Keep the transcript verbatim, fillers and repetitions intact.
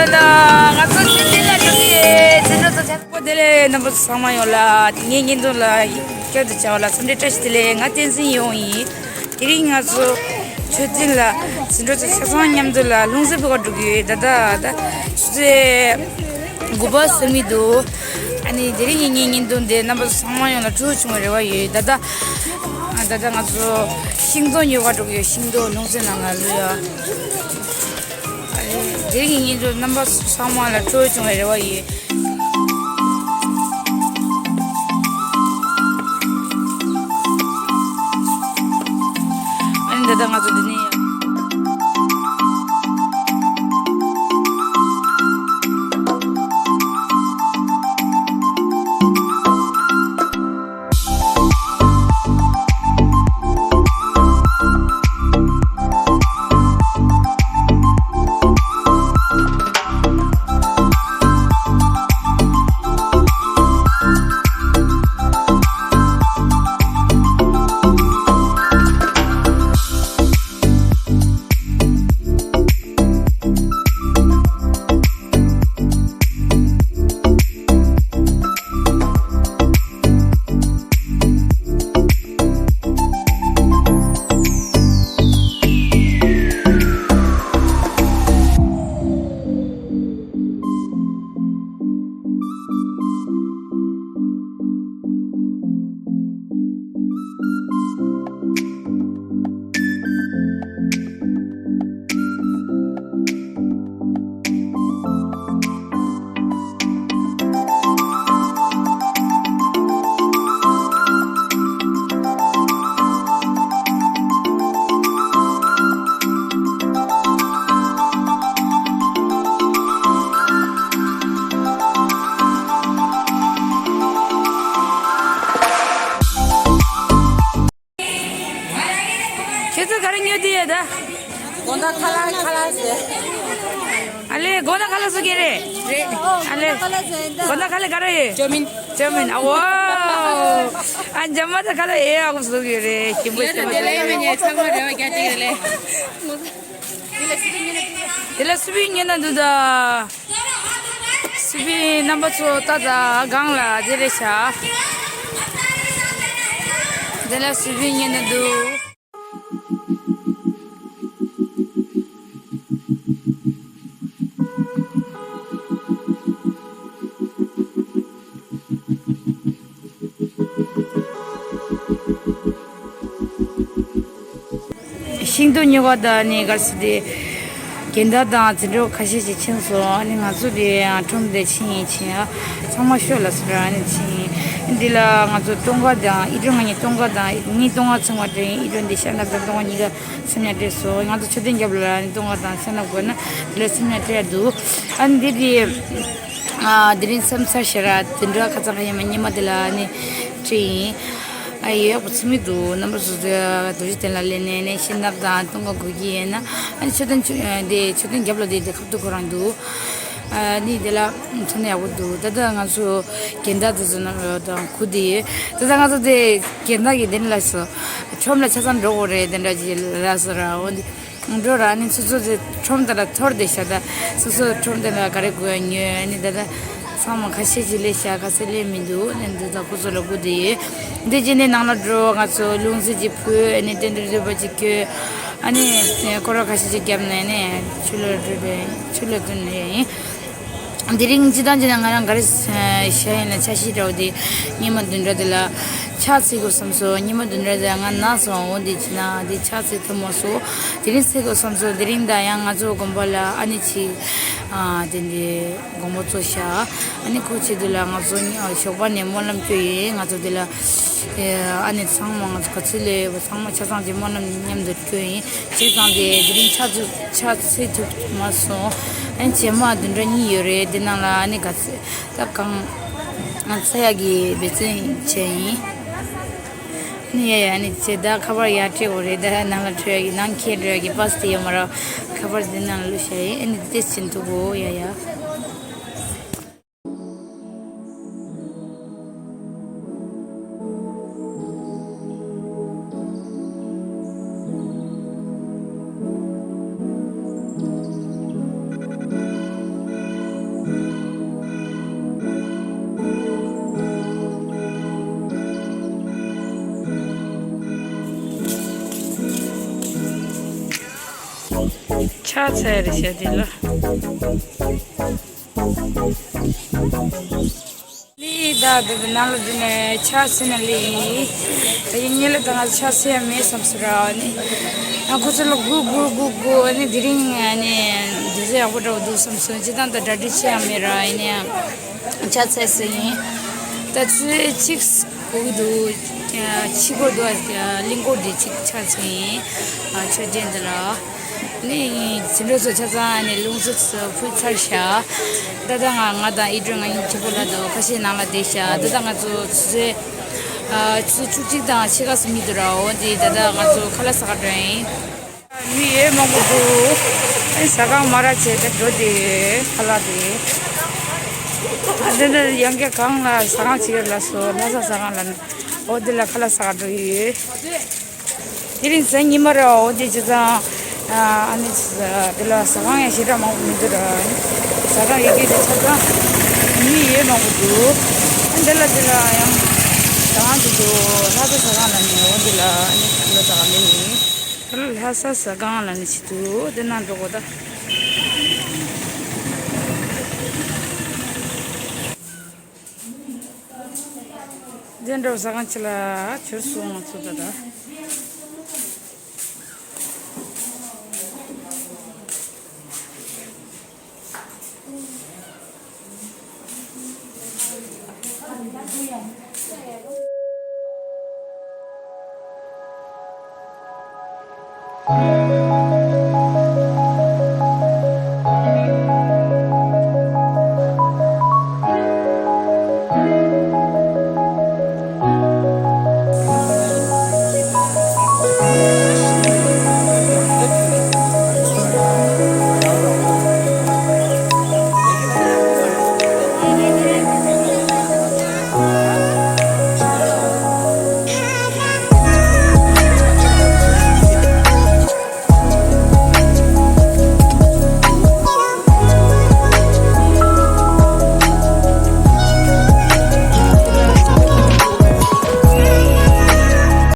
ད་ང་ཚོ་ཆུ་ཆེན་ལ་འགྲོ་གི་ཡོད། ཆུ་ཆེན་ཚོ་ཆ་པོ། བདེ་ལེགས། རྣམ་པ་ཚོ་ཚང་མ་ཡོངས་ལ་ངའི་བརྙན་ཐུང་ལ་བསྐྱར་དུ་བཅར་བ་ལ་འཚམས་འདྲི་བཀྲ་ཤིས་བདེ་ལེགས། ང་བསྟན་འཛིན་ཡིད་འོང་ཡིན། དེ་རིང་ང་ཚོ་མཆོད་རྟེན་ལ་ཟིན་གྲོགས་ཚོ་ཆ་ཚང་མཉམ་དུ་ལ་ལྷུང་བཟེད་ཕུལ་ག་འགྲོ་གི་ཡོད། ད་ལྟ་ད་ཆུ་ཚོད་དགུ་པ་ཟིན་གྱི་འདུག་ཨ་ནི་དེ་རིང་ངའི་བརྙན་ཐུང་དེ་རྣམ་པ་ཚོ་ཚང་མ་ཡོངས་ལ་སྤྲོ་པོ་བྱུང་བའི་རེ་བ་ཡོད། ད་ལྟ་ད་ལྟ་ང་ཚོ་ཤིང་ཏོག་ཉོ་ག་འགྲོ་གི་ཡོད། ཤིང་ཏོག་ལྷུང་བཟེད་ནང་ལ་ལུས་ཡ། ཨ་ནི་དེ་རིང་ངའི་བརྙན་ཐུང་རྣམ་པ་ཚང་མ་ལ་སྤྲོ་པོ་བྱུང་བའི་རེ་བ་ཡོད། ཨ་ནི་ད་ལྟ་ང་ཚོ་འདི་ནས་ཡང་། ཁྱེད་ཚོ་ག་རེ་ཉོས་བསྡད་ཡོད་ད། དགོང་དག་ཁ་ལག་ཁ་ལག་ཟེར། ཨ་ལེ་དགོང་དག་ཁ་ལག་བཟོ་གི་རེད། རེད། ཨ་ལེ། དགོང་དག་ཁ་ལག་ག་རེ་ཡོད། ཅོ་མིན། ཅོ་མིན། ཨ་འོ། ཨ་འཇམ་མ་ད་ཁ་ལག་ཨེ་ཨ་ཁུ་བཟོ་གི་རེད། ཞིམ་པོ་ཞིམ་པོ་བཟོ་གི་རེད། ཚང་མ་རེ་བ་རྒྱག་གི་རེད་ལེ། དེ་ལ་སུ་བི་ཉོས་ན་འདུག་ད། སུ་བི་རྣམ་པ་ཚོ་ད་ད་སྒང་ལ་དེ་རེད་ཤག་དེ་ལ་སུ་བི་ཉོས་ན་འདུག་ཤིང་ཏོག་ཉོ་ག་ད་ནི་ག་ཟེར་དེ། རྒན་བདག་དང་འཛིན་གྲོགས་ཁ་ཤས་ཤིག་ཕྱིན་སོང་། ཨ་ནི་ང་ཚོ་དེ་ཁྲོམ་དེ་ཕྱིན་ཡིན་ཕྱིན་ཡ། ཚང་མ་ཤོད་ལ་ཟེར། ཨ་ནི་ཕྱིན་ཡིན། འདི་ལ་ང་ཚོ་སྟོང་ཀ་དང་ཨི་ཌོ་ང་གཉིས་སྟོང་ཀ་དང་ངའི་སྟོང་ཀ་ཚང་མ་སྤྲད་ཡིན། ཨི་ཌོ་འདི་ཤ་ནག་དང་སྟོང་ཀ་གཉིས་ཀ་སེམས་ཉག་སྤྲད་སོང་། ང་ཚོ་མཆོད་རྟེན་རྒྱབ་ལ་ཨ་ནི་སྟོང་ཀ་དང་ཤ་ནག་དགོས་ན་འདི་ལ་སེམས་ཉག་སྤྲད་འདུག་ཨ་ནི་འདི་དེ། ཨ་དེ་རིང་བསམ་ཚར་ཤེས་ར་དེ་འདྲ་ཁ་ཚང་ཁ་ཡིན་མ་ཉི་མ་དེ་ལ་ཨ་ནི་སྤྲད་ཡིན། ཨ་ཡོད་པ་ཚིག་མི་འདུག་རྣམ་པ་སོ་སོའི་རྡོ་རྗེ་གདན་ལ་སླེབས་ནས་ནས་ཤིང་ནགས་དང་སྟོང་ཀ་དགོས་ཀྱི་ཡིན་ན། ཨ་ནི་མཆོད་རྟེན་ཆུ་དེ་མཆོད་རྟེན་རྒྱབ་ལ་དེ་དེ་ཁ་ཐུག་ཁོ་རང་འདུག་ཨ་ནི་དེ་ལ་མཚོན་ན་ཡག་པོ་འདུག་ད་ལྟ་ང་ཚོ་རྒན་བདག་དེ་ཚོ་ནང་དང་ཁུ་དེ་ཡོད། ད་ལྟ་ང་ཚོ་དེ་རྒན་བདག་གི་དེ་ནི་ལ་སོ་ཁྲོམ་ལ་ཆ་ཚང་འགྲོ་དགོས་རེད། དེ་འདྲ་ཅིག་ལ་སོ་ར་འོ་འདི། འགྲོ་ར་ནི་སོ་སོ་ཚོ་ཁྲོམ་དེ་ལ་ཐོར་བསྡད་ཤག་ད་སོ་སོ་ཁྲོམ་དེ་ལ་ག་རེ་དགོས་ཡ་ཉོས། ཨ་ནི་ད་ལྟ་ཚང་མ་ཁ་ཤས་ཅིག་སླེབས་ཤག་ཁ་ཤས་སླེབས་མི་འདུག་ནི་འདི་ད་ཁོ་ཚོ་ལ་སྒུག་བསྡད་ཡོད། འདི་རྗེས་ནས་ནང་ལ་འགྲོ། ང་ཚོ་ལྷུང་བཟེད་ཅིག་ཕུལ། ཨ་ནི་རྟེན་འབྲེལ་བཟོད་པ་ཅིག་བསྐྱོན། ཨ་ནི་སྐོར་ར་ཁ་ཤས་ཅིག་བརྒྱབ་ནས་ནི་ཆུ་ལ་འགྲོ་རེད། ཆུ་ལ་འགྲོ་ནི་ཡིན། དེ་རིང་སྤྱི་བཏང་བྱས་ན་ང་རང་ག་རེ་བྱས་ཡིན་ན་འཆར་གཞི་འདྲ་བོ་དེ་ཉི་མ་བདུན་ཕྲག་དེ་ལ་ཕྱག་འཚལ་དགོས་བསམ་སོང་། ཉི་མ་བདུན་ཕྲག་དེ་ང་ན་སོང་འོ་འདི་བྱས་ན་འདི་ཕྱག་འཚལ་ཐུབ་མ་སོང་། དེ་རིང་འཚལ་དགོས་བསམ་སོང་། དེ་རིང་ད་ཡང་ང་ཚོ་དགོན་པ་ལ་ཨ་ནི་ཅིག་ཨ་དེ་འདྲའི་དགོངས་པ་རྫོགས་ཤག་ཨ་ནི་ཁོ་ཆེད་དུ་ལ་ང་ཚོ་ཞོགས་པ་ནས་སྨོན་ལམ་སྐྱོན་ཡིན། ང་ཚོ་དེ་ལ་ཨ་ནི་ཚང་མ་ང་ཚོ་ག་ཚོད་སླེབས་ཡོད་པ་ཚང་མ་ཆ་ཚང་གི་སྨོན་ལམ་མཉམ་དུ་སྐྱོན་ཡིན། བྱས་ཙང་དེ་དེ་རིང་ཕྱག་འཚལ་ཕྱག་འཚལ་ཐུབ་མ་སོང་། ཨ་ནི་རྗེས་མ་བདུན་ཕྲག་གཉིས་ཡོད་རེད། དེ་ནང་ལ་ཨ་ནི་ག་ཚོད་ད་གང་ང་ཚ་ཡག་གི་འབད་བརྩོན་བྱས་ཡིན། ཨ་ནི་ཡ་ཡ་ཨ་ནི་བྱས་ད་ཁ་པར་ཡར་སྤྲད་དགོས་རེད། ད་ནང་ལ་འགྲོ་ཡག་གི་ནང་འཁྱེར་འགྲོ་ཡག་གི་པ་སི་དེ་ཡོད་མ་རེད། ཁ་པར་དེ་ནང་ལ་བླུགས་བཞག་ཡིན། ཨ་ནི་དེ་ཕྱིན་ཐུབ་བོ། ཡ་ཡ། ཨ་ཚེ་རེ་ཤ་དེ་ལ། ལི་ད་དེ་ནང་ལ་དེ་ནས་ཆ་སི་ན་ལི། ད་ཡིན་ཉེ་ལ་ད་ང་ཆ་སི་ཡ་མེད་བསམ་སོང་ར་ནི། ང་ཁོ་ཚོ་ལ་སྒུག་སྒུག་སྒུག་སྒུག་ནི་དེ་རིང་ནི་དུས་ཚོད་ཡག་པོ་འདྲ་བོ་འདུག་བསམ་སོང་། ཅི་ད་ད་གྲ་སྒྲིག་བྱེད་ཡ་མེད་ར་ཡིན་ནི་ཆ་ཚེ་སི་ཡིན། ད་ཚེ་གཅིག་སྒུག་འདུག་ཕྱི་སྒོ་འདུག་གླིང་སྐོར་དེ་གཅིག་ཆ་ཚེ་ཡིན། ཆོས་རྒྱལ་འདི་ལ། ནི་ཟིན་འགྲོ་ཚོ་ཆ་ཚང་ནི་ལུང་ཚོ་ཚོ་ཕུལ་ཚར་ཤག་ད་ལྟ་ང་ང་དང་ཨི་ཏྲོ་ང་གཉིས་ཆེན་པོ་ལ་དོ་ཁ་ཤས་ནང་ལ་བསྡད་ཤག་ད་ལྟ་ང་ཚོ་ཆུ་ཚོད་ཨ་ཆུ་ཚོད་བཅུ་གཅིག་དང་ཕྱེད་ཀ་ཙམ་མི་འདུག་ར། འོ་འདི་ད་ལྟ་ང་ཚོ་ཁ་ལག་ཟ་ག་འགྲོ་ཡིན། མི་ཡོད་མང་པོ་འདུག་ཨེ་ཟ་ཁང་མ་ར་བྱས་ཏེ་འགྲོ་དེ་ཁ་ལག་དེ། ཨ་འདི་འདི་ཡང་བསྐྱར་གང་ལ་ཟ་ཁང་ཅིག་ཡོད་ལ་སོ་ལྷ་ས་ཟ་ཁང་ལ་ནི་འོ་འདི་ལ་ཁ་ལག་ཟ་ག་འགྲོ་ཡི་ཡོད། དེ་རིང་གཟའ་ཉི་མ་རེད་བ། འོ་དེ་བྱས་ཙང་ཨ་ནི་འདི་ལ་ཟ་ཁང་ཡང་ཞེ་དྲག་མང་པོ་མི་འདུག་ར། ཟ་ཁང་ཡོད་ཀྱི་རེད། ཆ་ཚང་མི་ཡོད་མང་པོ་འདུག་ཨ་འདི་ལ་འདི་ལ་ཡང་ཟ་ཁང་དེ་འདུག་ལྷ་ས་ཟ་ཁང་ལ་ནི་འོ་འདི་ལ་ཨ་ནི་ཁ་ལག་ཟ་ཁང་ལ་ནི་ལྷ་ས་ཟ་ཁང་ལ་ནི་བྱེད་འདུག་དེ་ནང་འགྲོ་དགོས་ད། འདི་འདྲ་བ་ཟ་ཁང་ཆེ་ལ་བྱོས་སོང་ང་ཚོ་ད་ལྟ།